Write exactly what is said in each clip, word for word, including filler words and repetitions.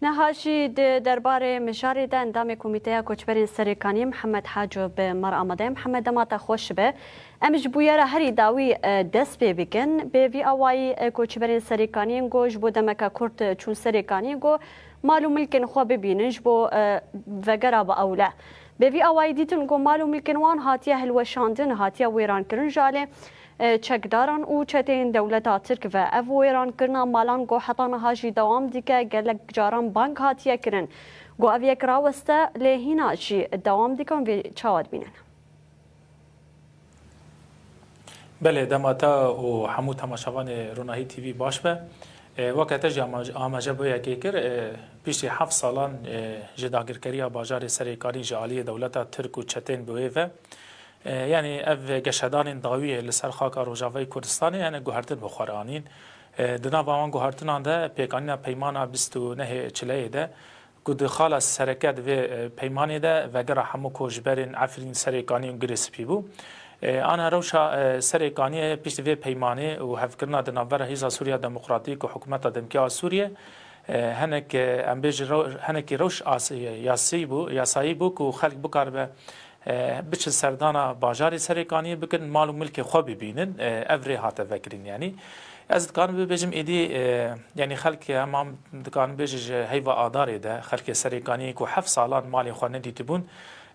Niha jî di derbarê mijarê de endamê Komîteya Koçberên Serêkaniyê Mihemed Haco bi me re amade ye. Mihemed, dema te xweş be. Em ji bûyera herî dawî, e, dest pê bikin. Bi vî awayî, e, koçberên serêkaniyên ku ji bo demeke kurt, e, çûn serêkaniyê ku mal û milkên xwe bibînin ji bo, e, vegera bi ewle. Bi vî awayî dîtin ku mal û milkên wan hatiye hilweşandin, hatiye wêrankirin ji alê, e, çekdaran û çeteyên dewleta Tirk ve. Ev wêrankirina malan ku heta niha jî dewam dike, gelek caran bang hatiye kirin ku ev yek raweste, lê hîna jî dewam dike û vê çawa dibînin? Belê, dema te û hemû temaşevanê Ronahî T V baş be. E, weke te jî ama-, amaje bi yekê kir, e, piştî heft salan, e, ji dagirkeriya bajarê Serêkanî ji aliyê dewleta Tirk û çetên bi wê ve, e, yanî ev geşedanên dawiyê li ser xaka Rojavayê Kurdistanê hene guhertin bi xwe re anîn. E, di nava wan guhertinan de pêkanîna peymana bîst û nehê Çileyê de, ku di xala sereke di vê, e, peymanê de vegera hemû koçberên Efrîn, Serêkanî û Girê Spî bû. E, ana rewşa, e, Serêkaniyê piştî vê peymanê û hevkirina di navbera Hêza Sûriya Demokratîk û Hikûmeta Demkî ya Sûriyê, e, hinek, e, em bêjin rew-, hinekî rewş as-, yasî bû, yasayî bû ku xelk bikaribe e, biçin serdana bajarê Serêkaniyê bikin, mal û milkê xwe bibînin, e, ev rê hate vekirin yanî. Ez dikarim bibêjim êdî, e, yanî xelk hema dikarin bêje ji heyva Adarê de, xelkê Serêkaniyê ku heft salan malê xwe nedîtibûn,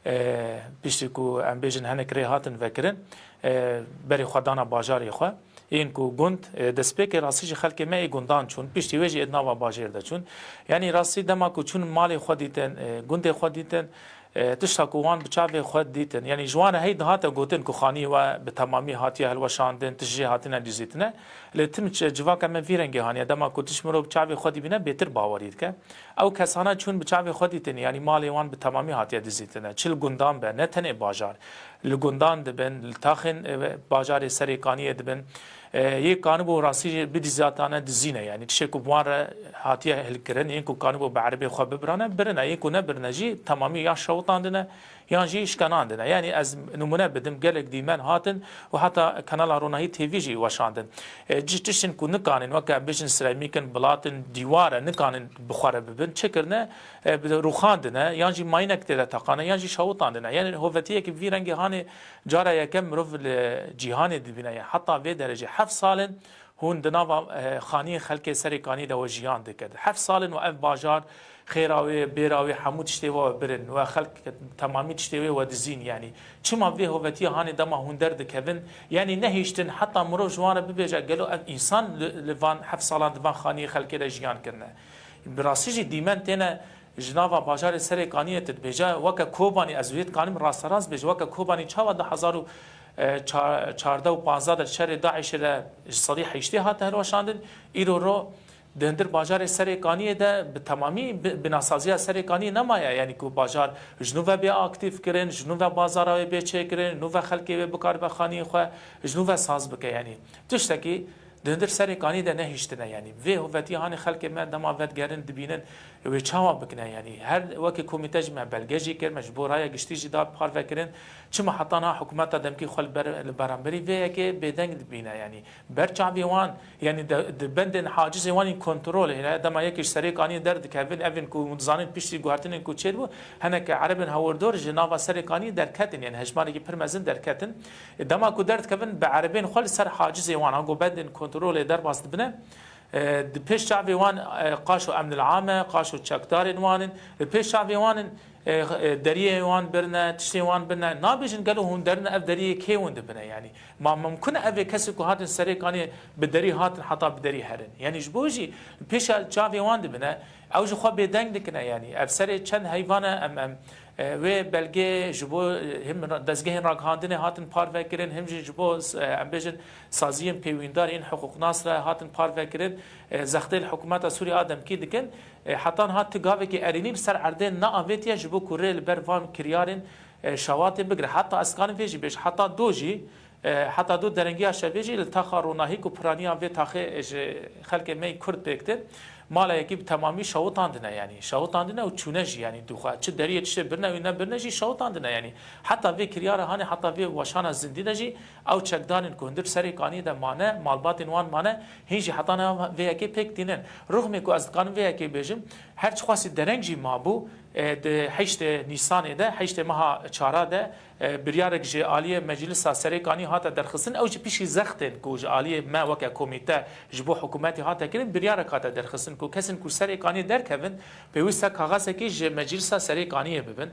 e, piştî ku em bêjin hinek rê hatin vekirin, e, berê xwe dana bajarê xwe. Yên ku gund, e, destpêkê rastî ji xelkê me ê gundan çûn, piştî wê jî ê di nava bajêr de çûn. Yanî rastî dema ku çûn malê xwe dîtin, e, gundê xwe dîtin, e, tişta ku wan bi çavê xwe dîtin, yanî ji wan re hey dihate gotin ku xanî we bi temamî hatiye hilweşandin, tişt jê hatine dizîtine. Lê tim çi-, civaka me vî rengê haniye, dema ku tişt mirov bi çavê xwe dibîne, bêtir bawerî dike. Ew kesana çûn bi çavê xwe dîtin, yanî malê wan bi temamî hatiye dizîtine. Çi li gundan be, ne tenê bajar. Li gundan dibin, li taxên, e, bajarê Serêkaniyê dibin. E, yê kanibû rastî jî bidizatane dizîne, yanî tiştê ku bi wan re hatiye hilkirin, yên ku kanibû bi erebê xwe bibirane, birine, yên ku nebirine jî temamî ya şewitandine, yan jî şikenandine. Yanî ez nimûne bidim, gelek dîmen hatin û heta kanala Ronahî T V jî weşandin. E, ji tiştên ku nikanin, weke em bêjin seremîk in, bilat in, dîwar e, nikanin bi xwe re bibin, çi kirine, e, bi rûxandine, yan jî mayînek tê de teqane, yan jî şewitandine. Yanî hovetiyekî vî rengê hanê cara yekem mirov li cîhanê dibîne. Yanî heta vê derecê heft sal in, hûn di nava, e, xaniyên xelkê Serêkanî de we jiyan dikin. Heft sal in we ev bajar xêra wê, bêra wê, hemû tiştê we birin. We xelk temamî tiştê wê we dizîn. Yanî çima vê hovetiya hanê dema hûn derdikevin, yanî nehiştin heta mirov ji wan re bibêje, gelo ev însan li, li van heft salan di van xaniyê xelkê de jiyan kirine? Bi rastî jî dîmen têne ji nava bajarê Serêkaniyê tu dibêje, weke Kobanî, ez wê dikarim rasterast bêjim, weke Kobanî çawa di hezar û çardeh û panzdeh de şerê DAIŞê de ji sedî heştê hate hilweşandin, îro ro di hundir bajarê Serêkaniyê de bi temamî bi-, binasaziya Serêkaniyê nemaye, yanî ku bajar ji nû ve bê aktîf kirin, ji nû ve bazara wê bê çêkirin, nû ve xelkê wê bikaribe xaniyê xwe ji nû ve saz bike, yanî tiştekî di hundir Serêkanî de nehiştine, yanî vê hovetiya hanê xelkê me dema vedigerin dibînin, wê çawa bikine, yanî her wekî komîte jî me belge jî kir, me ji bo raya giştî jî da parvekirin, çima heta niha hikûmeta demkî xwe li ber, li beramberî vê yekê bêdeng dibîne, yanî ber çavê wan, yanî de, di bendên hacizê wan yên kontrolê hene, dema yekî ji Serêkaniyê derdikevin, evin ku hûn dizanin piştî guhertinên ku çêdibû, hineke erebên hewirdor ji nava Serêkaniyê derketin, yanî hejmareke pir mezin derketin. E, dema ku derdikevin bi erebên xwe li ser hacizê wan, ango bendên kontrolê derbas dibine, e, di pêş çavê wan, e, qaşo emnil ame, qaşo çekdarên wan in, li pêş çavê wan in, e, e, deriyê wan birine, tiştê wan birine. Nabêjin gelo hûn derine ev deriyê kê hûn dibine? Yanî ma mimkun e ev ê kesê ku hatin Serêkaniyê bi derî hatin heta bi derî herin? Yanî ji bo jî li pêşa çavê wan dibine, ew ji xwe bêdeng dikine. Yanî ev serê çend heyvan e, em, em, e, wê belgê ji bo, e, him ra-, dezgehên ragihandinê hatin parvekirin, him jî ji bo, e, em bêjin saziyên pêwîndar yên hiqûqnas re hatin parvekirin, e, zextê li hikûmeta Sûriye a demkî dikin. E, heta niha ti gavekî erênî li ser erdê neavêtiye ji bo ku rê li ber van kiryarên, e, şewatê bigire. Heta ez dikarim vê jî bêjim, heta do jî, e, heta do derengiya şevê jî li taxa ronahî ku piraniya vê taxê, e, ji xelkê me yê Kurd pêk tê, Mala yekî bi temamî şewitandine, yanî şewitandine û çûne jî, yanî dûxa çi deriyê tiştê birine wî nebirine jî şewitandine, yanî heta vê kiryara hanê, heta vê weşana zindî de jî ew çekdarên ku hundir Serêkaniyê de mane, malbatên wan mane, hîn jî heta niha vê yekê pêk tînin. Rixmê ku ez dikanim vê yekê bêjim, her çiqasî dereng jî mabû, e, di heştê Nîsanê de, heştê meha çara de, e, biryarek ji aliyê Meclisa Serêkanî hate derxistin, ew jî piştî zextên ku ji aliyê me weke komîte ji bo hikûmetê hate kirin, biryarek hate derxistin ku kesên ku Serêkaniyê derkevin, pêwîst e kaxezekî ji Meclisa Serêkaniyê bibin.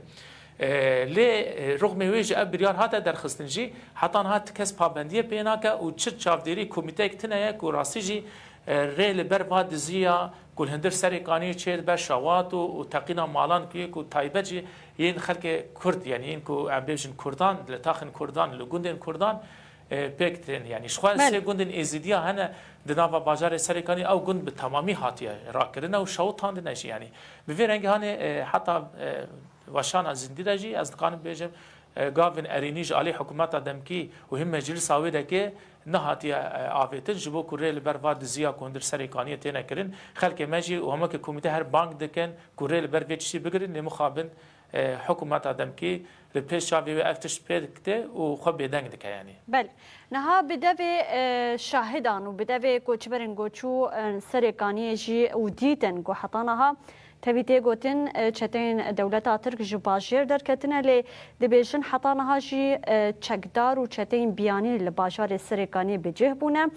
E, lê, e, rixmê wê jî ev biryar hate derxistin jî, heta niha ti kes pabendiyê pê nake û çi çavdêrî komîteyek tune ye ku rastî jî, e, rê li ber va diziya ku li hundir Serêkaniyê çêdibe şewat û, û teqîna malan ku yê ku taybet jî yên xelkê Kurd, yanî yên ku em bêjin Kurdan, li taxên Kurdan, li gundên Kurdan, e, pêk tên. Yanî ji xwe Belê. sê gundên Êzîdiya hene di nava bajarê Serêkaniyê, ew gund bi temamî hatiye rakirin û şewitandine jî. Yanî bi vê rengî hanê, e, heta, e, weşana zindî de jî ez dikanim bêjim, e, gavên erênî ji alî hikûmeta demkî û him meclisa wê dekê nehatiye, e, avêtin, ji bo ku rê li ber va diziya ku hundir Serêkaniyê têne kirin. Xelkê me jî û hemû ke komîte her bang dikin ku rê li ber vê tiştî bigirin, lê mixabin, e, hikûmeta demkî li pêş çavê wê ev tişt pê dikite û xwe bêdeng dike, yanî. Belê. Niha bi devê, e, şahidan û bi devê koçberên ku çû, e, Serêkaniyê jî û dîtin ku heta niha tevî tê gotin, e, çeteyên dewleta Tirk ji bajêr derketine, lê dibêjin heta niha jî, e, çekdar û çeteyên biyanî li bajarê Serêkaniyê bi cih bûne.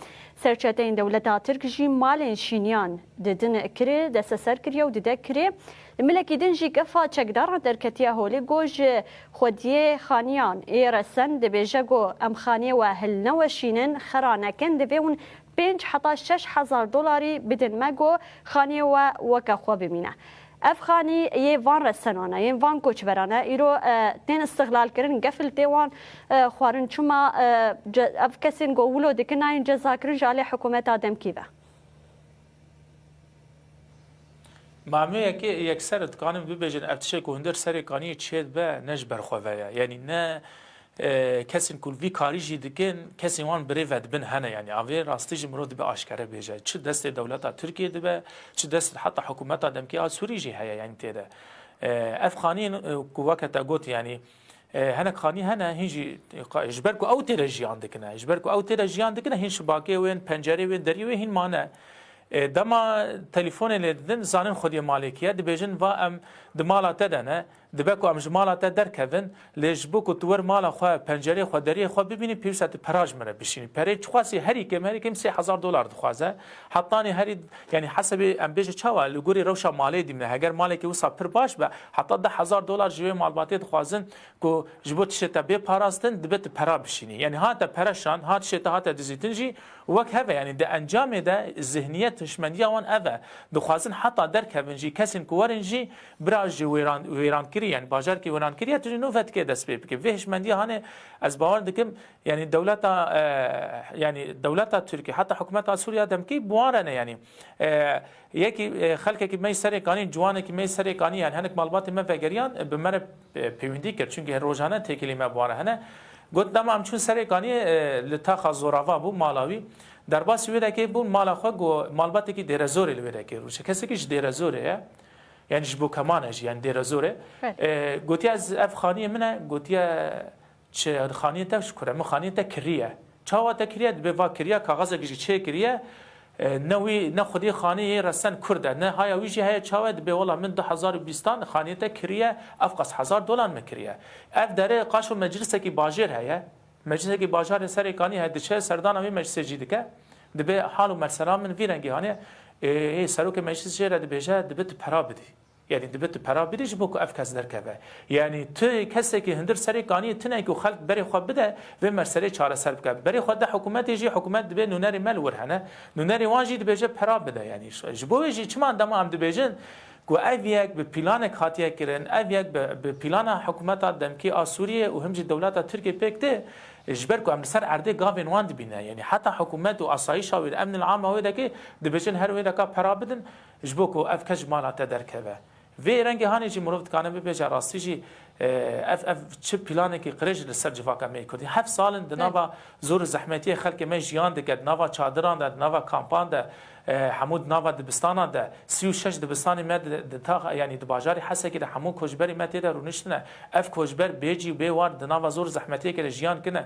Serçeteyên dewleta Tirk jî malên şîniyan didin kirê, desteser kiriye û dide kirê. Li milekî din jî gefa çekdaran derketiye holê, ku ji xwediyê xaniyan ê resen dibêje ku em xaniyê we hilneweşînin, xera nekin, divê hûn pênc heta şeş hezar dolarî bidin me ku xaniyê we weke xwe bimîne. Ev xanî yê van resenan e, yên van koçberan e, îro, e, tên istixlalkirin, gefil tê wan, e, xwarin. Çima, e, ce-, ev kesên ku wilo dikin nayên cezakirin ji alê hikûmeta demkî ve? Mamê yekê yekser dikanin bibêjin, ev tiştê ku hundir Serêkaniyê çêdibe ne ji ber xwe ve ye. Yanî ne, e, kesên ku vî karî jî dikin, kesên wan birê ve dibin hene. Yanî avê rastî jî mirov dibe aşkere bêje. Çi destê dewleta Tirkiyê dibe, çi dest heta hikûmeta demkî a Sûrî jî heye, yanî tê de. E, ev xanî, e, ku weke te got, yanî, e, hinek xanî hene, hîn jî, e, ji ber ku ew tê de jiyan dikine. Ji ber ku ew tê de jiyan dikine, hîn şibakê wên, pencerê wên, deriyê wê hîn mane. E, dema telefonê lê didin, zanin xwediyê malê kî ye, dibêjin, va em di mala te de ne, dibe ku em ji mala te derkevin, lê ji bo ku tu wer mala xwe, pencerê xwe, deriyê xwe bibînî, pêwîst e tu pera ji me re bişînî. Perê çiqasî herî kêm, herî kêm sê hezar dolar dixwaze. Hetanî herî, yanî hesebê em bêje çawa, li gorî rewşa malê dîmine. Heger malekî wisa pir baş be, heta deh hezar dolar ji wê malbatê dixwazin, ku ji bo tiştê te bê parastin, dibe tu pera bişînî. Yanî ha te pere şand, ha tiştê te hate dizîtin jî wek hev e. Yanî di encamê de zihniyet, hişmendiya wan ev e. Dixwazin heta derkevin jî, kesên ku werin jî bira ji wêran-, wêrankirî, yanî bajarkî wêrankirî ye, tu jî nû vetikê dest pê bike. Vê hişmendiya hanê ez bawer dikim, yanî dewleta, e, yanî dewleta Tirkî, heta hikûmeta Sûriya demkî bi wan re ne, yanî. E, Yekî, e, xelkekî me yî Serêkanî, ciwanekî me yî Serêkanî, yanî hinek malbatê me vegeriyan, e, bi me re, e, pêwendî kir. Çimkî rojane têkilî me bi wan re hene. Got, dema em çûn Serêkanî, e, li taxa zorava bû, mala wî. Derbasî wê dekê bûn mala xwe, got, malbatekî Dêrezorê li wê dekê rûşe. Kesekî ji Dêrezorê ye. Yanî ji bo Keman e jî, yanî Dêrezorê. Belê. E, gotiye, ez ev xaniyê min e, gotiye, Çi xaniyê te ji kur e? Min xaniyê te kiriye. Çawa te kiriye? Dibê va kiriye, kaxezek jî çê kiriye. E, ne wî, ne xwedî xaniyê yê resen Kurd e, ne haya wî jî heye. Çawa? Dibê wela min du hezar û bîstan xaniyê te kiriye, ev qas hezar dolar min kiriye. Ev derê qaşo meclisekî bajêr heye. Meclisekî bajarê Serêkanî heye, diçe serdana wê meclisê jî dike. Dibê hal û mersela min vî rengî hanê. Ê, ê, serokê meclis jê re dibêje, dibe tu pera bidî. Yanî dibe tu pera bidî ji bo ku ev kes derkeve. Yanî tu kesekî hundir Serêkaniyê tune ku xelk berê xwe bide, vê meseleyê çareser bike. Berê xwe de hikûmetê jî, hikûmet dibê nûnerê me li wir hene. Nûnerê wan jî dibêje pera bide. Yanî ji, ji bo wê jî çima dema em dibêjin ku ev yek bi planek hatiye kirin, ev yek bi, bi plana hikûmeta demkî a Sûriyê û him jî dewleta Tirkiyê pêk tê, ji ber ku em li ser erdê gavên wan dibîne. Yanî heta hikûmet û asayîşa wê, emnil ama wê dekê, dibêjin her wê deka pera bidin. Ji bo ku ev kes ji mala te derkeve. Vê rengê hanê jî mirov dikane bibêje rastî jî, e, ev, ev çi planekî qirêj li ser civaka me yê Kurdî. Heft sal in di nava zor û zehmetiyê xelkê me jiyan dike, di nava çadiran de, di nava kampan de, e, hemû di nava dibistanan de, sî û şeş dibistanê me di, di tax-, yanî di bajarê Hesekê de hemû koçberê me tê de rûniştine. Ev koçber bê cî û bê war di nava zor û zehmetiyê de jiyan kine.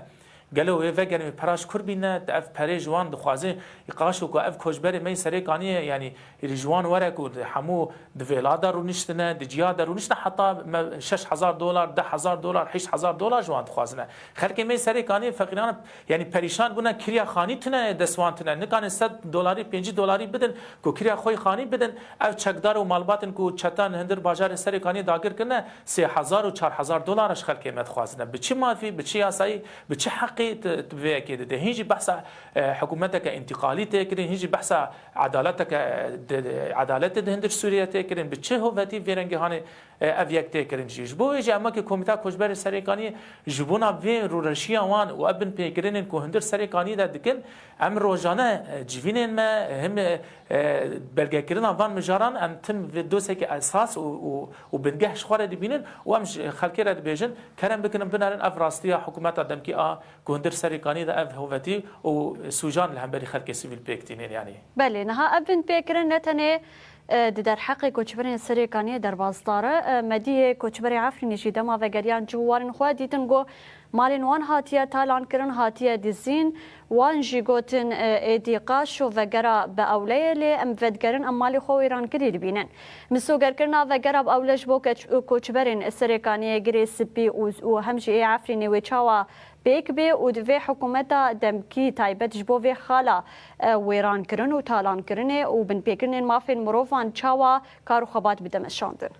Gelo wê vegerin, wê pera ji kur bîne? Di ev perê ji wan dixwazin, qaşo ku ev koçberê me yê Serêkaniyê, yanî ji wan were ku di hemû di vêla de rûniştine, di ciya de rûniştine, heta me şeş hezar dolar, deh hezar dolar, heşt hezar dolar ji wan dixwazine. Xelkê me yê Serêkaniyê feqîran, yanî perîşan bûne, kiriya xanî tune, dest wan tune, nikarin sed dolarî, pêncî dolarî bidin ku kiriya xwe yê xanî bidin. Ev çekdar û malbatên ku çetan hundir bajarên Serêkaniyê dagir kirine, sê hezar û çar hezar dolar ji xelkê me dixwazine. Bi çi mafî, bi çi yasayî, bi çi heqî tu, tu bi vê yekê didê? Hîn jî behsa, e, hikûmeteke întîqalî tê kirin, hîn jî behsa edaleteke, e, de, de, edaletê di hundir Sûriyê tê kirin. Bi çi hovetî vê rengê hanê, e, ev yek tê kirin jî? Ji bo wê jî em wekî Komîta Koçberê Serêkaniyê ji bona vê rûreşiya wan û ev binpêkirinên ku hundir Serêkaniyê de dikin, em rojane, e, civînên me, him, e, e, belgekirina van mijaran, em tim vê dosyekî esas û, û, û bingeh ji xwe re dibînin û em ji xelkê re dibêjin, kerem bikin, binerin ev rastiya hikûmeta demkî a ku hundir Serêkaniyê de ev hovetî û sûcan li hemberî xelkê sivîl pêk tînin, yanî. Belê, niha ev binpêkirin ne tenê, e, di derheqê koçberên Serêkaniyê derbasdar e. E, Mediyê koçberê Efrînê jî dema vegeriyan cih û warên xwe dîtin ku malên wan hatiye talankirin, hatiye dizîn. Wan jî gotin, e, êdî qaşo vegera bi ewle ye, lê em vedigerin em malê xwe wêrankirî dibînin. Misogerkirina vegera bi ewle ji bo keç-, koçberên Serêkaniyê, Girê Spî û, û hem jî ê Efrînê wê çawa pêk bê û divê hikûmeta demkî taybet ji bo vê xala, e, wêrankirin û talankirinê û binpêkirinên mafên mirovan çawa kar û xebat bide meşandin?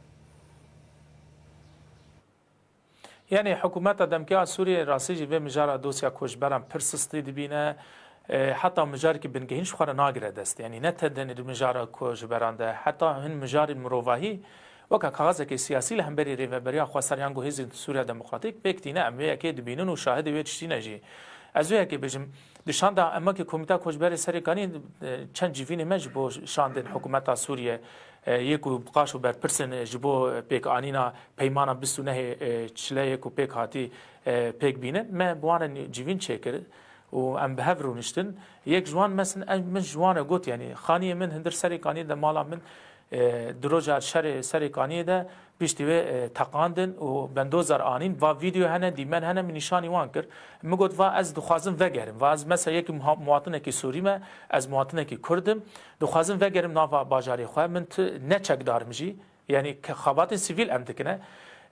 Yanî hikûmeta demkî a Sûriyê rastî jî vê mijara dosya koçberan pir sistî dibîne. E, heta mijarekî bingehîn ji xwe re nagire dest. Yanî ne tenê di mijara koçberan de, heta hin mijarên mirovahî weke kaxezekê siyasî li hemberî rêveberiya xweser yan ku Hêzên Sûriya Demokratîk pêk tîne, em vê yekê dibînin û şahidê wê tiştî ne jî. Ez vê yekê bêjim, di şanda em wekî Komîta Koçberê Serêkanî, e, çend civînê me ji bo şandên hikûmeta Sûriyê, e, yê ku qaşo berpirsên ji bo pêkanîna peymana bîst û nehê, e, çileyê ku pêk hatî, e, pêk bînin, me bi wan re civîn çêkir û em bi hev rûniştin. Yek ji wan mesin, em, min ji wan re got, yanî xaniyê min hundir Serêkaniyê de, mala min, e, di roja şerê Serêkaniyê de piştî wê, e, teqandin û bendozar anîn. Va vîdeo hene, dîmen hene, min nîşanî wan kir. Min got, va ez dixwazim vegerim. Va ez mesela yekî muha-, muwatinekî Sûrî me, ez muwatinekî Kurd im. Dixwazim vegerim nava bajarê xwe. Min ti ne çekdar im jî. Yanî ke-, xebatên sivîl em dikine.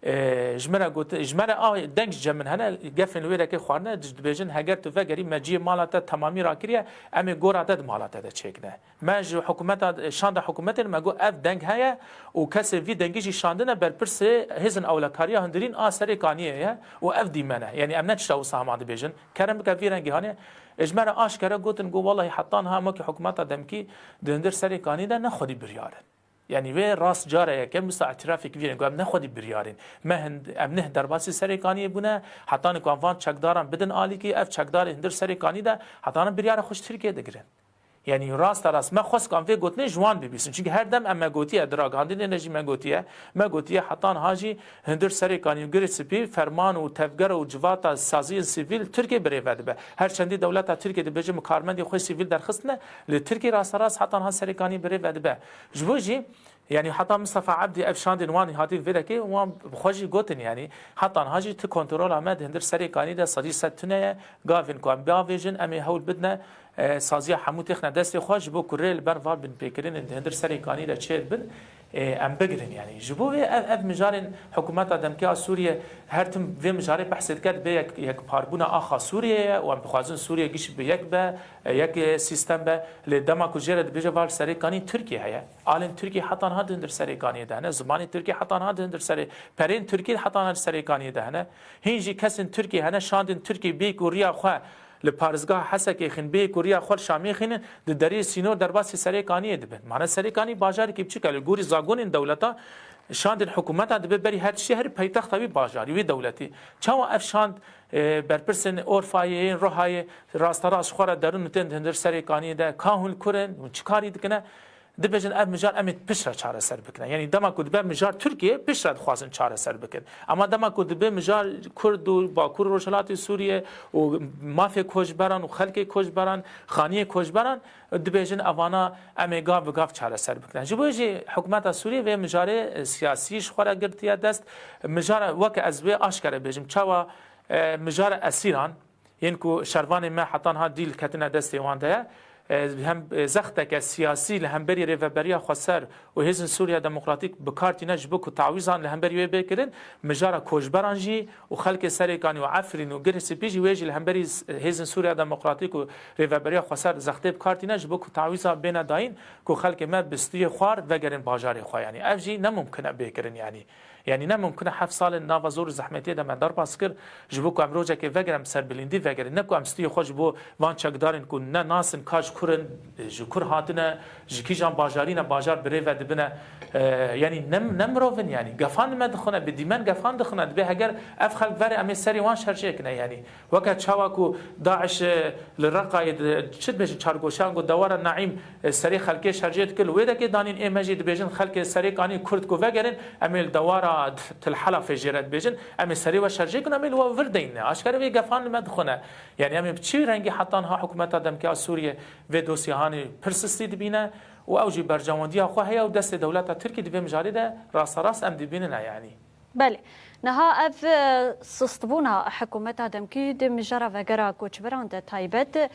E, ji me re got, ji me re a deng ji cem min hene, gefên li wê dekê xwarine, di-, dibêjin, heger tu vegerî, me cihê mala te temamî rakiriye, em ê gora te di mala te de çêkine. Me ji hikûmeta, şanda hikûmetê me got, ev deng heye û kesê vî dengî jî şandine berpirsê hêzên ewlekariya hundirîn a Serêkaniyê ye û ev dîmen e. Yanî em ne tişta wisa hema dibêjin. Kerem bike vî rengî hanê. E, ji me re aşkere gotin, got, wellahî heta niha em wekî hikûmeta demkî di hundir Serêkaniyê de ne xwedî biryar in. Yanî wê rast cara yekem wisa îtirafek vî rengî, em ne xwedî biryar in. Me hind-, em neh derbasî Serêkaniyê bûne, heta niha ku em van çekdaran bidin alîkî, ev çekdarê hundir Serêkanî de heta niha biryara xwe ji Tirkiyê digirin. Yanî rasta rast me xwest ku em vê gotinê ji wan bibîsin. Çimkî her dem em me gotiye, di ragihandinê de jî me gotiye, me gotiye heta niha jî hundir Serêkanî û Girê Spî ferman û tevgera û civata saziyên sivîl Tirkiyê birêve dibe. Her çendî dewleta Tirkiyê dibêje min karmendê xwe sivîl derxistine, li Tirkiyê rasta rast heta niha Serêkanî birêve dibe. Ji bo jî, yanî heta Mistefa Ebdî ev şandên wan hatî vê dekê, wan bi xwe jî gotin, yanî heta niha jî ti kontrola me di hundir Serêkanî de sedî sed tune ye, gavên ku em biavêjin, em ê hewl bidine, e, saziya hemû têxine destê xwe, ji bo ku rê li ber van binpêkirinên di hundir Serêkanî de çêdibin, e, em bigirin. Yanî ji bo vê ev, ev mijarên hikûmeta demkî a Sûriyê her tim vê mijarê behsê dike, dibê yek, yekparbûna axa Sûriyê ye û em dixwazin Sûriye giş bi yek be, e, yek, e, sîstem be. Lê dema ku jê re dibêje, va li Serêkanî Tirkiye heye. Alên Tirkî heta niha di hundir Serêkaniyê de hene, zimanê Tirkî heta niha di hundir Serê-, perên Tirkî heta niha di Serêkaniyê de hene. Hîn jî kesên Tirkî hene, şandên Tirkî bê ku riya xwe li parêzgeha Hesekê xin, bê ku riya xwe li Şamê xînin, di deriyê sînor derbasî Serêkaniyê dibin. Mane Serêkanî bajarekî biçûk e, li gorî zagonên dewleta şandên hikûmeta dibe berî her tiştî herî paytexta wî bajarî, wî dewletî. Çawa ev şand, e, berpirsên Orfayê, yên Rohayê, rasterast ji xwe re derin û tên di hundir Serêkaniyê de, ka hûn li kur in, hûn çi karî dikine? Dibêjin ev mijar em ê piştre çareser bikin. Yanî dema ku dibe mijar Tirkiye, piştre dixwazin çareser bikin. Ama dema ku dibe mijar Kurd û Bakur Rojhilatê Sûriye û mafê koçberan û xelkê koçberan, xaniyê koçberan, dibêjin evana em ê gav bi gav çareser bikin. Ji bo jî hikûmeta Sûriye vê mijarê, e, siyasî ji xwe re girtiye dest. Mijara, weke ez vê aşkere bêjim, çawa, e, mijara esîran, yên ku şervanê me heta niha dîl ketine destê wan de ye, e, hem, e, zexteke siyasî li hemberî Rêveberiya Xweser û Hêzên Sûriya Demokratîk bi kar tîne ji bo ku tawîzan li hemberî wê bê kirin, mijara koçberan jî û xelkê Serêkanî û Efrîn û Girê Spî jî wê jî li hemberî s-, Hêzên Sûriya Demokratîk û Rêveberiya Xweser zextê bi kar tîne ji bo ku tawîza bêne dayîn ku xelkê me bi stûyê xwar vegerin bajarê xwe. Yanî ev jî ne mumkin e bê kirin yanî. Yanî ne mumkin e heft sal in nava zor û zehmetiyê de me derbas kir, ji bo ku em rojekê vegerin, em ser bilindî vegerin. Ne ku em stûyê xwe ji bo van çekdarên ku ne nas in ka ji kur in, ji kur hatine, ji kîjan bajarî ne, bajar bi rê ve dibine. E, yanî ne, ne mirov in yanî. Gefan li me dixwine, bi dîmen gefan dixwine. Dibê heger ev xelk vere em ê serê wan şerjê kine yanî. Weke çawa ku DAIŞ, e, li Reqayê di, çi dibêjin, çargoşan ku dewara Naîm, e, serê xelkê şerjê dikir, li wê dekê danîn ê me jî dibêjin xelkê Serêkanî Kurd ku vegerin, em ê li dewara Til Helafê jê re dibêjin, em ê serê we şerjê kin, em ê li we vir deyne. Aşkere vê gefan li me dixwine. Yanî em ê bi çi rengî heta niha hikûmeta demkî ya Sûriyê vê dosyehanê pir sistî dibîne û ew jî berjewendiya xwe heye û destê dewleta Tirkî di vê mijarê de rasterast em dibînine yanî. Belê. Niha ev, e, sistbûna hikûmeta demkî di mijara vegera koçberan de taybet, e,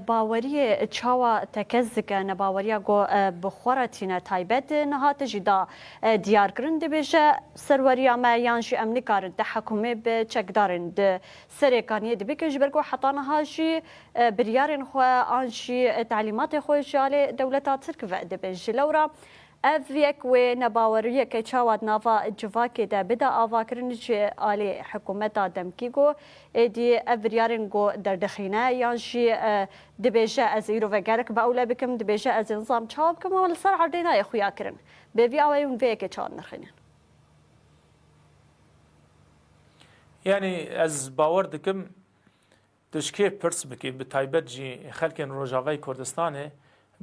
baweriyê çawa tekez dike, nebaweriya ku, e, bi xwe re tîne taybet, niha tijî da, e, diyarkirin, dibêje serweriya me yan jî em nikarin tehekûmê bi çekdarên di Serêkaniyê dibikin, ji ber ku heta niha jî, e, biryarên xwe an jî, e, telîmatê xwe ji alê dewleta Tirk ve dibin. Ji lewra Ev yek wê nebaweriyeke çawa di nava civakê de bide avakirin ji alî hikûmeta demkî ku êdî ev biryarên ku derdixîne yan jî, e, dibêje ez îro ve gerek bi ewle bikim, dibêje ez ê nizam çawa bikim, ama li ser erdê nayê xuya kirin. Bi vî awayî hûn vê yekê çawa dinirxînin? Yanî ez bawer dikim, Tu ji kê pirs bikî, bi taybet jî xelkên Rojavayê Kurdistanê,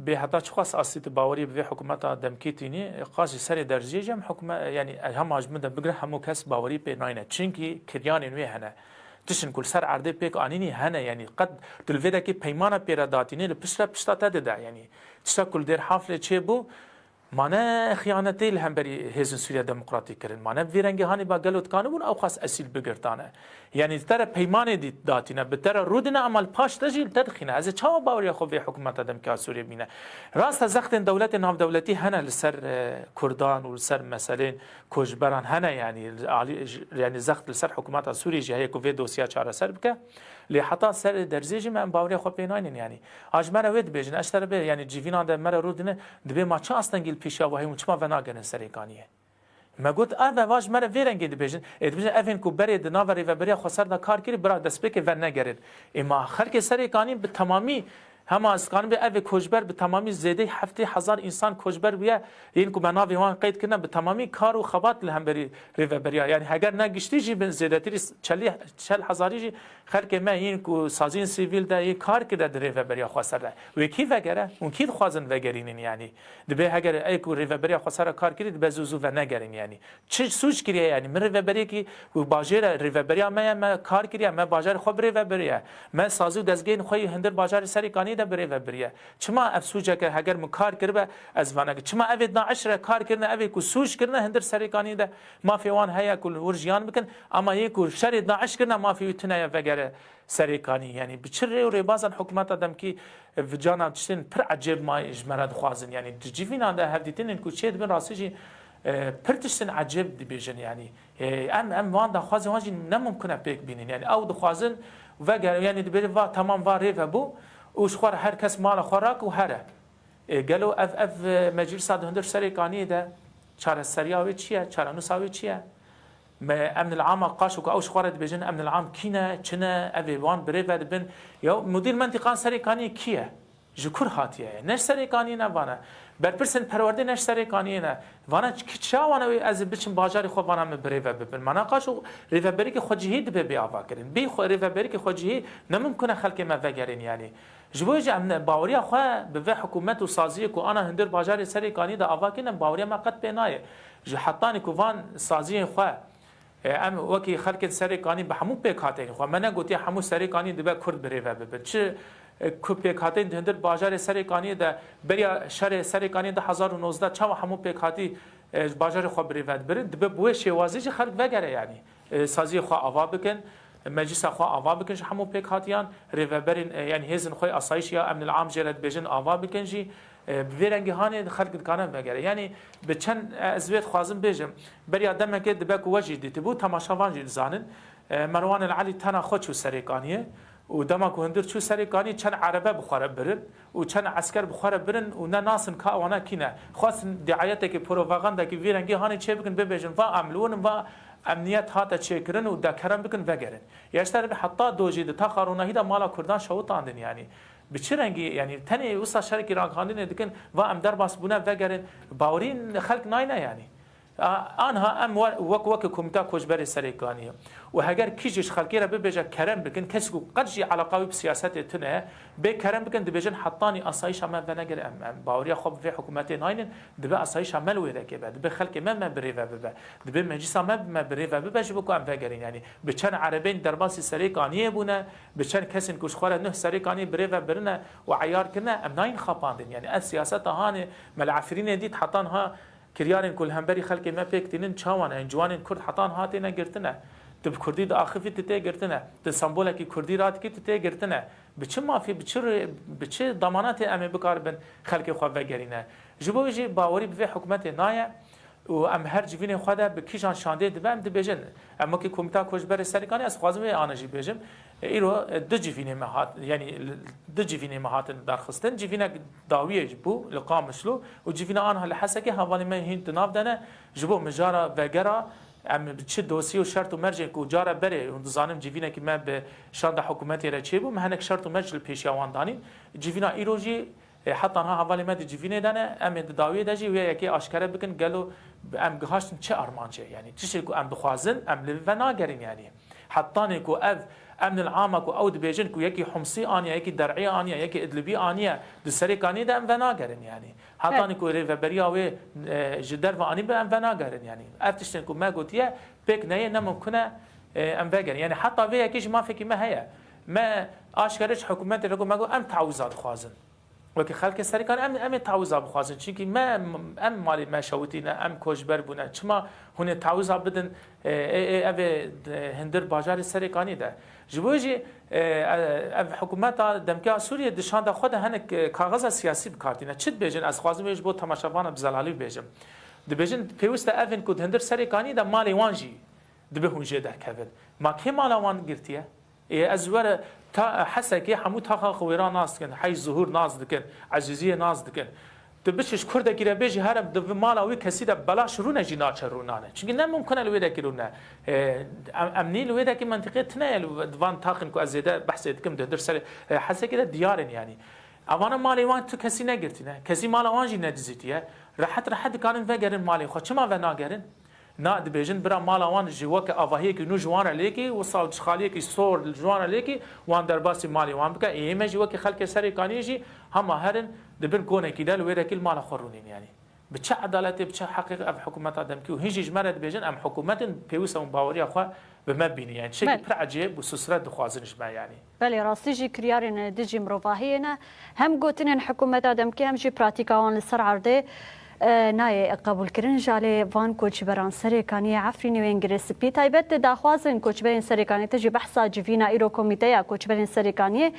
bê heta çiqas astî tu bawerî bi vê hikûmeta demkî tînî, qas ji serê derziyê jî em hikûme-, yanî hema ji min de bigire hemû kes bawerî pê nayne. Çimkî kiryanên wê hene. Tiştin ku li ser erdê pêk anînî hene, yanî qet tu li vê dekê peymana pê re datînî, li pişt re pişta te dide. Yanî tişta ku li Dêrhaflê çêbû, Ma ne xiyanetê li hemberî Hêzên Sûriya Demokratîk kirin, ma ne bi vî rengî hanî ba gelo dikanibûn ew xas esîl bigirtane. Yanî di te re peymanê dî datîne, bi te re rûdine, ama li paş te jî li te dixîne. Ez ê çawa baweriya xwe vê hikûmeta demkî ya Sûriyê bîne? Rast e, zextên dewletê navdewletî hene li ser, e, Kurdan û li ser meselên koçberan hene, yanî alî, yanî zext li ser hikûmeta Sûriyê jî heye ku vê dosya çareser bike. Lê heta ser derzê jî me em baweriya xwe pê naynin yanî. A ji me re wê dibêjin, ez ji te re bê, yanî civînan de me re rûdine, dibê ma çi astengî li pêşiya we heye û çima venagerin Serêkaniyê? Me got, ev e, va ji me re vê rengê dibêjin. Ê dibêjin, evên ku berê di nava Rêveberiya Xweser de kar kirî, bira destpêkê venegerin. Ê ma xelkê Serêkanî bi temamî, hema ez dikarim bê, ev ê koçber bi temamî zêdeyî heftê hezar însan koçber bûye, yên ku me navê wan qeyd kirine, bi temamî kar û xebat li hemberî Rêveberiya. Yanî heger ne giştî jî bin zêdetirî çelî, çel hezarî jî Xelkê me yên ku saziyên sivîl de yê kar kirde di Rêveberiya Xweser de. Wê kî vegere? Hûn kî dixwazin vegerînin yanî? Dibê heger ey ku Rêveberiya Xweser re kar kirî dibe zû zû venegerin yanî. Çi sûc kiriye yanî? Min rêveberiyekî ku bajêr e, rêveberiya me ye, me kar kiriye, me bajarê xwe birêvebiriye. Me sazî û dezgehên xwe yê hundir bajarê Serêkaniyê de birêvebiriye. Çima ev sûceke heger min kar kiribe ez venegirim? Çima ev ê DAIŞ re kar kirine, ev ê ku sûc kirine hundir Serêkaniyê de mafê wan heye ku li wir jiyan bikin, ama yê ku şerê DAIŞ kirine mafê wî tune ye vegere Serêkanî, yanî bi çi rê û rêbazan hikûmeta demkî, e, bi cana tiştên pir ecêb ma ji me re dixwazin. Yanî di civînan de hevdîtinên ku çêdibin rastî jî, e, pir tiştên ecêb dibêjin. Yanî, e, em, em van daxwazên wan jî ne mumkin e pêk bînin. Yanî ew dixwazin veger-, yanî dibêjin va temam va rê vebû û ji xwe re her kes mala xwe rak û here. E, gelo ev, ev, e, meclisa di hundir Serêkaniyê de çareseriya wê çi ye? Çarenûsa wê çi ye? Me emnil ama qaşo ku ew ji xwe re dibêjin emnil am kî ne, çi ne, ev ê wan birêve dibin. Ya mudîr mentîqan Serêkaniyê kî ye? Ji kur hatiye ye? Ne ji Serêkaniyê ne vane. Berpirsên perwerdê ne ji Serêkaniyê ne. Vana ç-, ki çawa ne wê ez ê biçim bajarê xwe vana min birêve bibin? Mana qaç û rêveberîkê xwecihî dibe bê ava kirin. Bê xwe, rêveberîkê xwecihî ne mimkun e xelkê me vegerên yanî. Ji bo jî em ne, baweriya xwe bi vê hikûmet û saziyê ku ana hundir bajarê Serêkaniyê de ava kirin, em baweriya me qet pê nayê. Ji hetanî ku van saziyên xwe E, em wekî xelkên Serêkanî bi hemû pêkhateyên xwe, me negotiye hemû Serêkanî dibe Kurd birêve bibin. Çi, e, ku pêkhateyên di hundir bajarê Serêkaniyê de beriya şerê Serêkaniyê du hezar û nozdeh çawa hemû pêkhatî, e, ji bajarê xwe birêve dibirin, dibe bi wê şêwazî jî xelk vegere yanî. E, saziyê xwe ava bikin, meclisa xwe ava bikin ji hemû pêkhatiyan, rêveberên, e, yanî hêzên xwe asayîş ya emnil am jê re dibêjin ava bikin jî. E, bi vê rengî hanê xelk dikane vegere. Yanî bi çend, e, ez vê dixwazim bêjim, beriya demekê dibe ku we jî dîtibû, temaşevan jî dizanin. E, Merwan El Elî tena xwe çû Serêkaniyê û dema ku hundir çû Serêkaniyê çend erebe bi xwe re birin û çend esker bi xwe re birin û ne nasin ka wana kî ne. Xwestin diayetekî, propagandekî vî rengî hanê çêbikin, bibêjin, va em li wir in, va emniyet hate çêkirin û de kerem bikin vegerin. Ya ji te re heta do jî di taxa ronahî de mala Kurdan şewitandin yanî. Bi çi rengî, yanî tenê wisa şerekî ragihandinê dikin, va em derbas bûne vegerin, bawerî xelk nayne yanî. A, anha em we-, wek, wek Komîta Koçberê Serêkaniyê. Û heger kî jî ji xelkê re bibêje kerem bikin, kesî ku qet jî eleqa wî bi siyasetê tune ye, bê kerem bikin, dibêjin hetanî asayîşa me venegire, em, em baweriya xwe bi vê hikûmetê naynin, dibe asayîşa me li wê dekê be, dibe xelkê me, me birêve bibe, dibe meclisa me, me birêve bibe ji bo ku em vegerin yanî. Bi çend erebeyên derbasî Serêkaniyê bûne, bi çend kesên ku ji xwe re nuh Serêkaniyê birêve birine û eyar kirine, em nayên xapandin. Yanî ev siyaseta hanê me li Efrînê dît, heta niha kiryarên ku li hemberî xelkê me pêk tînin çawa ne? Ciwanên Kurd heta niha têne girtine. Tu bi Kurdî diaxivî, tu tê girtine. Tu sembolekî Kurdî radikî, tu tê girtine. Bi çi mafî, bi çi rê-, bi çi damanatê em ê bikaribin xelkê xwe vegerîne? Ji bo wê jî bawerî bi vê hikûmetê naye. Û em her civînê xwe de bi kîjan şandê dibe, em dibêjin. Em wekî Komîta Koçberê Serêkanî, ez dixwazim vê ana jî bêjim. E, îro, e, du civînê me hat, yanî li, du civînê me hatin darxistin. Civînek dawiyê jî bû li Qamişlo û civîna anha li Hesekê, hevalên me hîn di nav de ne. Ji bo mijara vegera em bi çi dosî û şert û mercên ku cara berê, hûn dizanin civînekî me bi şanda hikûmetê re çêbû, me hinek şert û merc li pêşiya wan danîn. Civîna îro jî E, heta niha hevalê me di civînê de ne, em ê di dawiyê de jî wê yekê aşkere bikin, gelo em gihaştin çi armancê? Yanî tiştê ku em dixwazin, em li venagerin yanî. Hetanê ku ev emnil ama ku ew dibêjin ku yekî Humsî aniye, yekî Der'î aniye, yekî Idlibî aniye, di Serêkaniyê de em venagerin yanî. Hetanê ku rêveberiya wê, e, ji derve anîbe em venagerin yanî. Ev tiştên ku me gotiye pêk neyê, ne mimkun e, e, em vegerin. Yanî heta vê yekê jî mafekî me heye. Me aşkere ji hikûmetê re got, me got em tawiza dixwazin. Wekî xelkê Serêkanî em, em ê tawiza bixwazin. Çimkî me, em malê me şewitîne, em koçber bûne. Çima hûn ê tawiza bidin, e, ê, ê, ev ê, e, hundir bajarê Serêkanî de? Ji bo jî, e, e, ev hikûmeta demkê ya Sûriyê di şanda xwe de hinek, e, kaxeza siyasî bi kar tîne. Çi dibêjin? Ez dixwazim wê ji bo temaşevana bi zelalî bibêjim. Dibêjin, pêwîst e evên ku di hundir Serêkanî de malê wan jî dibe hûn jê derkevin. Ma kê mala wan girtiye? Ê, ez were ta Hesekê hemû taxa xwe wêra nas dikin, Hey Zuhur nas dikin, Ezîziyê nas dikin. Tu biçî ji Kurdekî re bêjî here di vî mala wî kesî de belaş rûne jî naçe rûnane. Çimkî ne mimkun e li wê dekî rûne. Ê, em, em nî li wê dekî mentiqê tune ye li van taxin ku ez zêde behsê dikim di hundir serê, e, Hesekê de diyar in yanî. Evana malê wan tu kesî negirtîne. Kesî mala wan jî nedizîtiye. Rehet rehet dikarin vegerin malê xwe. Çima venagerin? Na, dibêjin, bira mala wan ji weke avahiyekî nû ji wan re lêkî, wisa ji xaliyekî sor ji wan re lêkî, wan derbasî malê wan bike. Ê me jî wekî xelkê Serêkaniyê jî hema herin di bin konekî de li wê dekî li mala xwe rûnîn yanî. Bi çi edaletê, bi çi heqê ev hikûmeta demkî û hîn jî ji me re dibêjin, em hikûmet in, pêwîst e hûn baweriya xwe bi me bînin. Yanî tiştekî Belê. pir ecêb û susret dixwazin ji me yanî. Belê, rastî jî kiryarên dijî mirovahiyê ne. Hem gotinên hikûmeta demkî hem jî pratîka wan li ser erdê, e, nayê qebûlkirin. Ji alê van koçberan Serêkaniyê, Efrînê û yên Girê Spî, taybet di daxwazên koçberên Serêkaniyê, te jî behsa civîna îro Komîteya Koçberên Serêkaniyê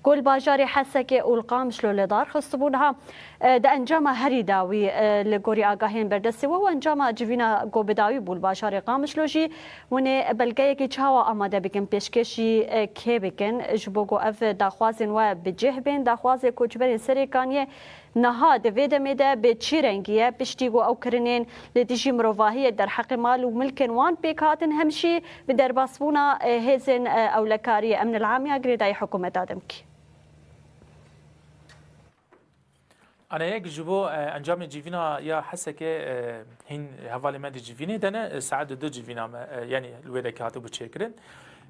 ku li bajarê Hesekê û li Qamişlo li dar xistibû, niha, e, di encama herî dawî, e, li gorî agahiyên berdestê we û encama civîna ku bi dawî bû li bajarê Qamişlo jî, hûn ê belgeyekî çawa amade bikin, pêşkêşî, e, kê bikin, ji bo ku ev daxwazên we bi cih bên? Daxwazê koçberên Serêkaniyê niha di vê demê de bi çi rengî ye? Piştî ku ew kirinên li dijî mirovahiyê derheqê mal û milkên wan pêk hatin, hem jî bi derbasbûna, e, hêzên, e, ewlekariyê emnil am ya girêdayî hikûmeta demkî. Ana yek ji bo, e, encamê civîna ya Hesekê, e, hîn hevalê me di civînê de ne, e, saet di du civîna me, e, yanî li wê dekê hatibû çêkirin.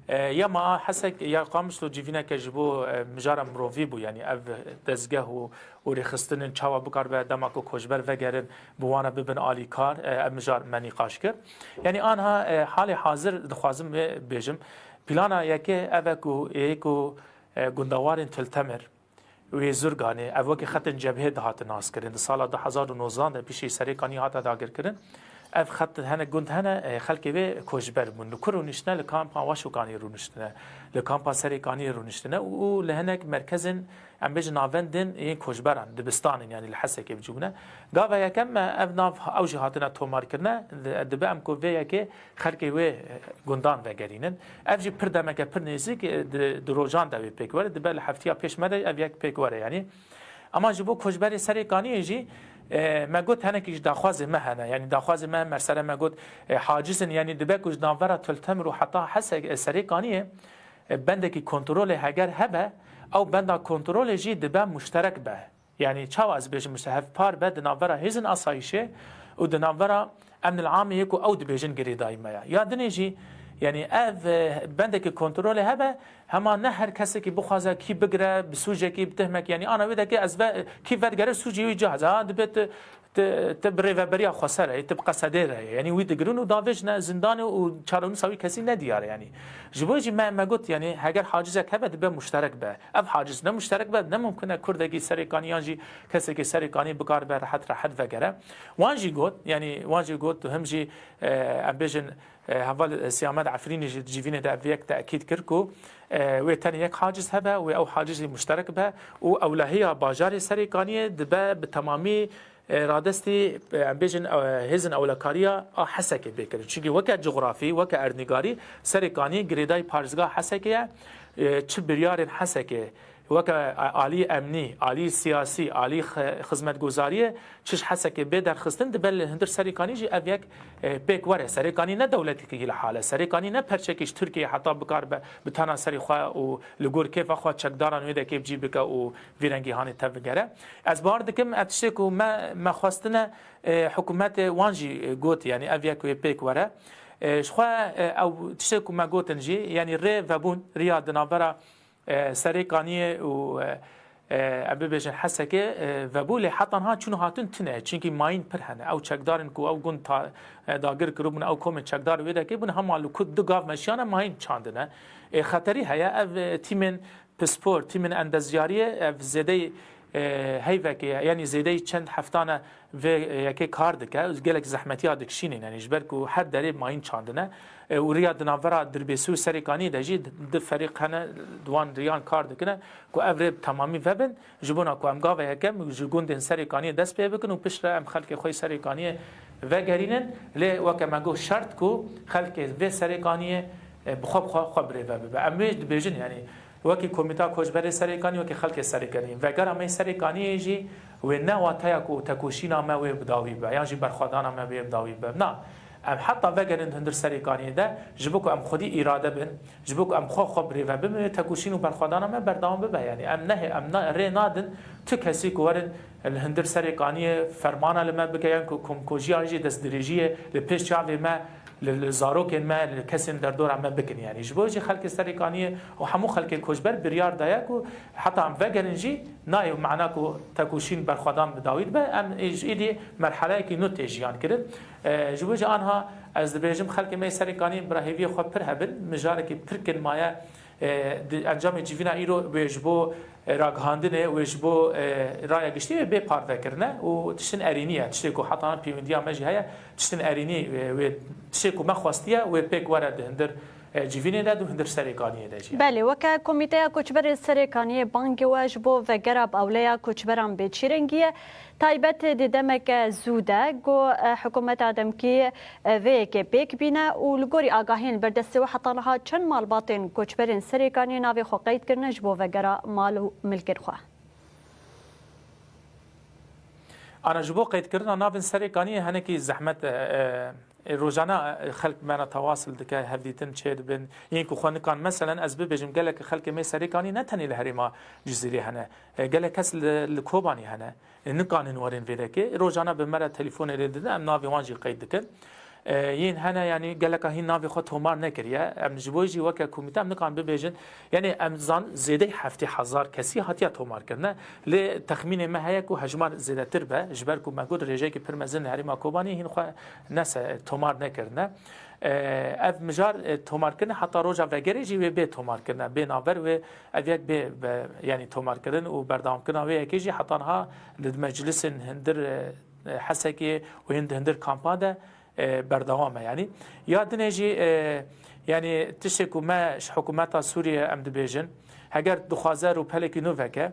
E, ya ma a Hesek ya Qamişlo civîneke ji bo, e, mijara mirovî bû, yanî ev dezgeh û, û rêxistinên çawa bikaribe dema ku koçber vegerin, bi wan re bibin alîkar, e, ev mijar me nîqaş kir. Yanî anha, e, halê hazir dixwazim wê bêjim, plana yekê ev e ku ê ku, e, gundewarên Til Temir, wê Zurganê, ev wekî xetên cebhê dihatin naskirin. Di sala du hezar û nozdan de piştî Serêkanî hate dagirkirin. Ev xet hinek gund hene, e, xelkê wê koçber bûn. Li ku rûniştine? Li kampa Waşokanî rûniştine. Li kampa Serêkanî rûniştine û, û li hinek merkezên, em bêjin, navendên yên koçberan, dibistanên, yanî li Hesekê bi cû bûne. Gava yekem me ev nav ew jî hatine tomarkirine, di-, dibe em ku vê yekê xelkê wê, e, gundan vegerînin. Ev jî pir demeke pir nêzîk, e, di, di rojan de wê pêk were, dibe li heftiya pêş me de ev yek pêk were, yanî. Ama ji bo koçberê Serêkaniyê jî, e, me got, hinekî ji daxwazê me hene. Yanî daxwazê me, mersere me got, e, haciz in, yanî dibe ku ji navbera Til Temir û heta Hesek, e, Serêkaniyê, e, bendekî kontrolê heger hebe, ew benda kontrolê jî dibe muşterek be. Yanî çawa ez bêjim, işte hevpar be di navbera hêzên asayîşê û di navbera emnil amê yê ku ew dibêjin girêdayî me ya. Ya dinê jî, yanî ev, e, bendekî kontrolê hebe, hema ne her kesekî bixwaze kî bigire, bi sûcekî, bi tehmekî, yanî ana wê dekê ez ve, kî vedigere sûcê wî cihaz, ha, dibe tu, tu, tu bi rêveberiya xweser re yê, tu bi qesedê re yê. Yanî wî digirin û davêjine zindanê û çarenûsa wî kesî ne diyar e, yanî. Ji bo jî me, me got, yanî heger hacizek hebe dibe muşterek be. Ev haciz ne muşterek be, ne mumkin e Kurdekî Serêkanî yan jî kesekî Serêkanî bikaribe rehet rehet vegere. Wan jî got, yanî wan jî got, tu him jî, e, em bêjin, e, heval, e, Siyamed Efrînî jî di civînê de ev yek tekîd kir ku, e, wê tenê yek haciz hebe, wê ew hacizî muşterek be û ewlehiya bajarê Serêkaniyê dibe bi temamî, e, radestî, e, em bêjin, e, hêzin ewlekariya a Hesekê bê kirin. Çunkî weke cografî, weke erdnîgarî, Serêkanî girêdayî parêzgeha Hesekê ye. E, çi biryarên Hesekê, weke, e, alî emnî, alî siyasî, alî xi-, xizmetguzariyê, çi ji Hesekê bê derxistin, dibe li hundir Serêkanî jî ev yek, e, pêk were. Serêkanî ne dewletekî li hal e. Serêkanî ne perçekî ji Tirkiyeyê heta bikaribe bi tena serê xwe û li gor kêfa xwe çekdaran wê dekê bi cî bike û vî rengî hanê tevbigere. Ez bawer dikim ev tiştê ku me, me xwestine, e, hikûmetê wan jî, e, got, yanî ev yek wê pêk were. E, ji xwe, e, ew tiştê ku me gotin jî, yanî rê vebûn, riya di navbera, e, Serêkaniyê û, e, e, em bibêjin Hesekê, e, vebû, lê heta niha çûn û hatin tune ye. Çunkî mayîn pir hene. Ew çekdarên ku ew gund ta-, e, dagir kiribûn, ew komên çekdar wê dekê bûn, hema li ku du gav meşiyane mayîn çandine. E, xeterî heye. Ev, e, tîmên pispor, tîmên endezyariyê, ev zêdeyî, e, heyvekê ye, yanî zêdeyî çend heftane vê, e, yekê kar dike, gelek zehmetiya dikişînin, yanî ji ber ku her derê mayîn çandine, e, û riya di navbera Dirbêsî û Serêkaniyê de jî di, di ferîq hene, di wan riyan kar dikine ku ev rê bi temamî vebin, ji bona ku em gava yekem ji gundên Serêkaniyê dest pê bikin û piştre em xelkê xwe yê Serêkaniyê vegerînin. Lê weke me got, şert ku xelkê vê Serêkaniyê, e, bi xwe, bi xwe, xwe birêve bibe. Em wê dibêjin, yanî wekî Komîta Koçberê Serêkanî, wekî xelkê Serêkanî. Vegera me yê Serêkaniyê jî wê ne wateya ku tekoşîna me wê bi dawî be, yan jî berxwedana me wê bi dawî be. Na, em heta vegerin hundir Serêkaniyê de, ji bo ku em xwedî îrade bin, ji bo ku em xwe xwe birêve bibin, wê tekoşîn û berxwedana me berdewam bibe. Yanî em nehê, em na, rê nadin tu kesî ku werin li hundir Serêkaniyê fermana li me bike, yan ku komkujiyan jî destdirêjiyê li pêş çavê me, li, li zarokên me, li kesên derdora me bikin. Yanî ji bo jî xelkê Serêkaniyê û hemû xelkê koçber biryar daye ku heta em vegerin jî nayê mana ku tekoşîn berxwedan bi dawî dibe. Em ê ji êdî merheleyekî nû tê jiyan kirin. E, ji bo jî anha ez dibêjim, xelkê me yê Serêkaniyê bi rehêviyê xwe pir hebin, mijarekî pir kin maye. E, di encamê civîna îro wê ji bo, e, ragihandinê, wê ji bo, e, raya giştî wê bê parve kirine û tiştin erênî ye. Tiştê ku heta niha pêwendiya me jî heye, tiştin erênî, e, wê tiştê ku me xwestiye, wê pêk were di hundir, e, civînê de, di hundir Serêkaniyê de jî. Belê, weke Komîteya Koçberê Serêkaniyê bangê we ji bo vegera bi ewleya koçberan bê çi rengî ye? Taybet di demeke zû de ku, e, hikûmeta demkî, e, vê yekê pêk bîne û li gorî agahiyên li ber destê we heta niha çend malbatên koçberên Serêkaniyê navê xwe qeyd kirine ji bo vegera mal û milkên xwe? Ana ji bo qeydkirina navên Serêkaniyê hinekî zehmet e, e, E, rojane, e, xelk me re tewasil dike, hevdîtin çêdibin. Yên ku xwe nikan, meselen, ez bibêjim, gelek xelkê me Serêkanî ne tenê li herêma Cizîrê hene. E, gelek kes li, li Kobanî hene. E, nikanin werin vê dekê. Rojane bi me re telefonê lê didin, em navê wan jî qeyd dikin. E, yên hene, yanî geleka hîn navê xwe tomar nekiriye. Em ji bo jî weke komîte em nikan bibêjin. Yanî em zan zêdeyî heftê hezar kesî hatiye tomarkirine. Lê texmînê me heye ku hejmar zêdetir be, ji ber ku me got rêjeyekî pir mezin li herêma Kobanî hîn xwe nese, tomar nekirine. E, ev mijar, e, tomarkirin heta roja vegerê jî wê bê tomarkirin, bê navber wê ev yek bê, be, yanî tomarkirin û berdewamkirina wê yekê jî heta niha li meclisên hundir, e, e, Hesekê û hin di hundir kampa de, e, berdewam e yanî. Ya dinê jî, e, yanî tiştê ku me ji hikûmeta Sûriyê em dibêjin, heger dixwaze rûpelekî nû veke,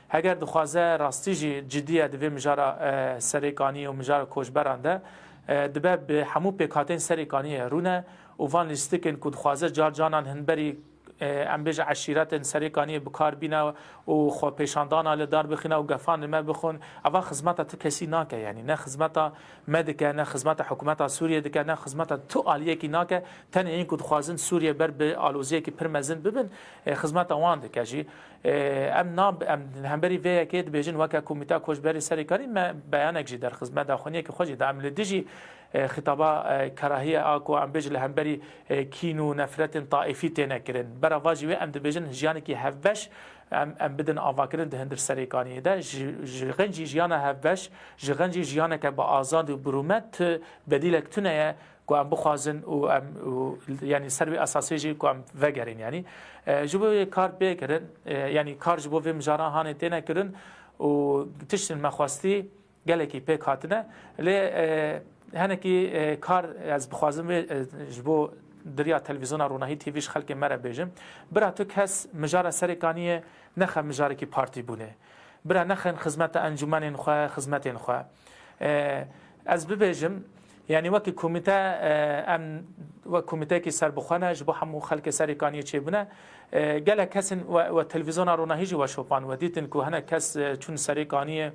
heger dixwaze rastî jî cidî ye di vê mijara, e, Serêkaniyê û mijara koçberan de, e, dibe bi hemû pêkhateyên Serêkaniyê rûne û van lîstikên ku dixwaze car canan hin berî, e, em bêje eşîretên Serêkaniyê bi kar bîne û xwepêşandana li dar bixîne û gefan li me bixwin, eva xizmeta tu kesî nake, yanî ne xizmeta me dike, ne xizmeta hikûmeta Sûriyê dike, ne xizmeta tu aliyekî nake. Tenê yên ku dixwazin Sûriye ber bi aloziyekî pir mezin bibin, e, xizmeta wan dike jî. E, em nab-, em li hemberî vê yekê dibêjin weke Komîteya Koçberê Serêkanî me beyanek jî derxist, me daxuyaniyekî xwe jî da. Em li dijî, e, xitaba, e, kerahiyê a ku em bêjin li hemberî, e, kîn û nefretên taîfî têne kirin. Bera va jî wê em dibêjin jiyanekî hevbeş em, em bidin avakirin di hundir Serêkaniyê de. Ji, ji xencî jiyana hevbeş, ji xencî jiyaneke bi azad û bi rûmet tu bedîlek tune ye ku em bixwazin û em, û, yanî ser wê esasê jî ku em vegerin yanî. E, ji bo wê kar pê kirin, e, yanî kar ji bo vê mijaran hanê têne kirin û tiştên me xwestî gelekî pêk hatine. Lê, e, henekî, e, kar ez bixwazim wê, e, ji bo diriya televîzyona Ronahî T V ji xelkê me re bêjim. Bira tu kes mijara Serêkaniyê nexe mijarekî partî bûnê. Bira nexin xizmeta encûmenên xwe, xizmetên xwe. E, ez bibêjim, yanî wekî komîte, e, em wek komîteyekî serbixwe ne, ji bo hemû xelkê Serêkaniyê çêbûne. E, gelek kesên we, we televîzyona Ronahî jî we şopan, we dîtin ku hinek kes, e, çûn Serêkaniyê,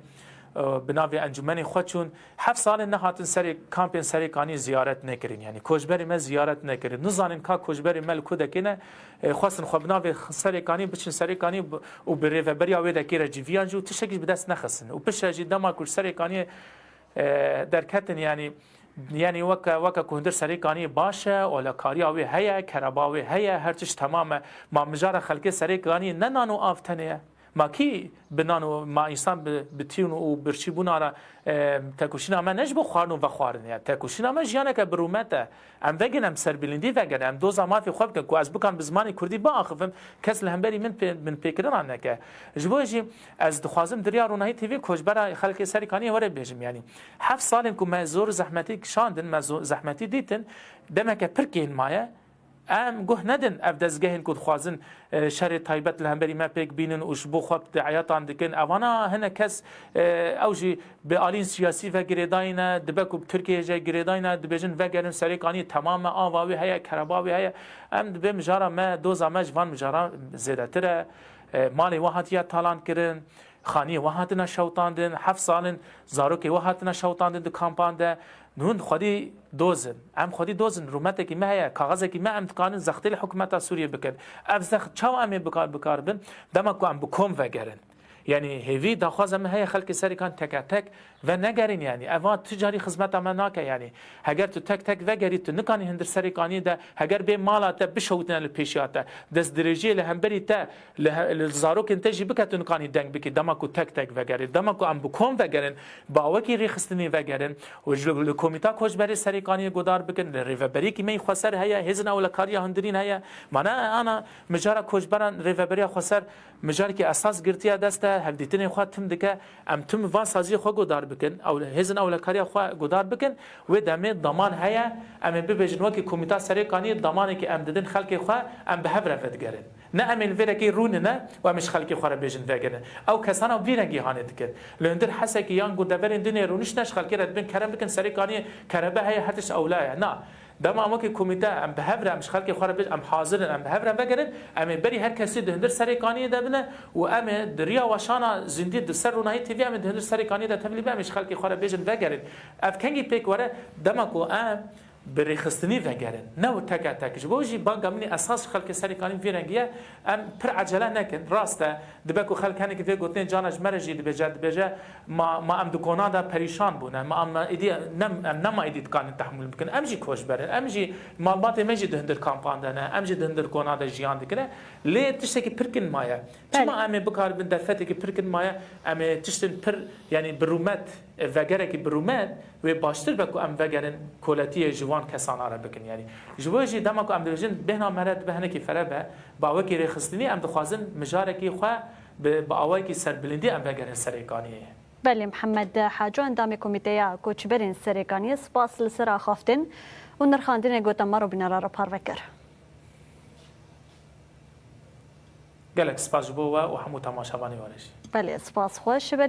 e, bi navê encûmenê xwe çûn. Heft sal in nehatin serê kampên Serêkaniyê ziyaret nekirin. Yanî koçberê me ziyaret nekirin. Nizanin ka koçberê me li ku dekê ne, e, xwestin xwe bi navê Serêkaniyê biçin Serêkaniyê b-, û bi rêveberiya wê dekê re civiyan jî û tiştekî ji bi dest nexistin. Û piştre jî dema ku ji Serêkaniyê, e, derketin, yanî, yanî weke, weke ku hundir Serêkaniyê baş e, olekariya wê heye, kereba wê heye, her tişt temam e. Ma mijara xelkê Serêkaniyê ne nan û av tenê ye. Ma kî bi nan û ma însan bi, bi tîn û birçîbûna re, e, tekoşîna me ne ji bo xwarin û vexwarin ye. Tekoşîna me jiyaneke bi rûmet e. Em vegin, em serbilindî vegin, em doza mafê xwe bikin ku ez bikan bi zimanê kurdî biaxivim, kes li hemberî min pê-, min pêkirina neke. Ji bo jî ez dixwazim diriya Ronahî T V koçbera xelkê Serêkaniyê were bêjim, yanî heft salên ku me zor zehmetî kişandin, me zo-, zehmetî dîtin, demeke pir kêhn maye. Em guh nedin ev dezgehên ku dixwazin, e, şerê taybet li hemberî me pêk bînin û ji bo xwe diyatan dikin. Evana hinek kes, e, ew jî bi alîn siyasî ve girêdayî ne, dibe ku bi Tirkiyeyê jî girêdayî ne, dibêjin vegerin Serêkaniyê, temam e, ava wê heye, kereba wê heye. Em dibê mijara me, doza me ji van mijaran zêdetir e. E, malê we hatiye talan kirin, xaniyê we hatine şewtandin, heft sal in zarokê we hatine şewtandin di kampan de. Hûn xwedî doz in. Em xwedî doz in. Rûmetekî me heye, kaxezekî me, em dikarin zextê li hikûmeta Sûriyê bikin. Ev zext çawa em ê bikar, bikar bin? Dema ku em bi kom vegerin. Yanî hêvî, daxwaza me heye xelkê Serêkan teke tek venegerin yanî. Eva tu carî xizmeta me nake yanî. Heger tu tek tek vegerî, tu nikanî hundir Serêkaniyê de, heger bê mala te bişewitine li pêşiya te, destdirêjiyê li hemberî te, li he-, li zarokên te jî bike, tu nikanî deng bikî, dema ku tek tek vegerî. Dema ku em bi kom vegerin, bi awekî rêxistinî vegerin û ji, li Komîta Koçberê Serêkaniyê guhdar bikin, li rêveberiyekî me yî xweser heye, hêzên ewlekariya hundirîn heye. Ma ne ana mijara koçberan rêveberiya xweser mijarekî esas girtiye dest e, hevdîtinên xwe tim dike, em tim van saziyê xwe guhdar bikin, ew hêzên ewlekariya xwe guhdar bikin, wê demê daman heye, em ê bibêjin wekî Komîta Serêkaniyê damanekî em didin xelkê xwe, em bi hev re vedigerin. Ne em ê li vê rekê rûnine û em ê ji xelkê xwe re bêjin vegerin. Ew kesana vî rengî hanê dikin. Li hundir Hesekê yan gundeverên din ê rûniştine ji xelkê re dibin kerem bikin Serêkaniyê kerebe heye, her tişt ewla ye. Na. Dema em wekî komîte, em bi hev re, em ji xelkê xwe re bêjin, em hazir in, em bi hev re vegerin, em ê berî her kesî di hundir Serêkaniyê de bine û em ê di riya weşana zindî di ser Ronahî T V, em ê di hundir Serêkaniyê de tevlî be, em ê ji xelkê xwe re bêjin vegerin. Ev kengî pêk were, dema ku em Bi rêxistinî vegerin, ne û teke tek. Ji bo jî banga min ê esas ji xelkê Serêkanî vî rengî ye, em pir ecele nekin. Rast e, dibe ku xelk henekî vê gotinên cana ji me re jî dibêje, dibêje, ma, ma em di kona de perîşan bûne, ma em êdî ne, em nema êdî dikanin tehmûl bikin. Em jî koçber in, em jî malbatê me jî di hundir kampan de ne, em jî di hundir kona de jiyan dikine. Lê tiştekî pir kin maye. Çima Belê. em ê bikaribin derfetekî pir kin maye, em ê tiştin pir, yanî bi rûmet, vegerekî bi rûmet, wê baştir be ku em vegerin koletiyê ji wan kesana re bikin. Yanî ji bo jî dema ku em dibêjin bêhna me re dibe hinekî fere be, bi awekî rêxistinî em dixwazin mijarekî xwe bi, bi awayekî serbilindî em vegerin Serêkaniyê. Belê, Mihemed Haco, endamê Komîteya Koçberên Serêkaniyê, spas li ser axaftin û nirxandinê ku te me re bînara re parve kir. Gelek spas ji bo we û hemû temaşevanê we re jî. Belê, spas xweş. Belê.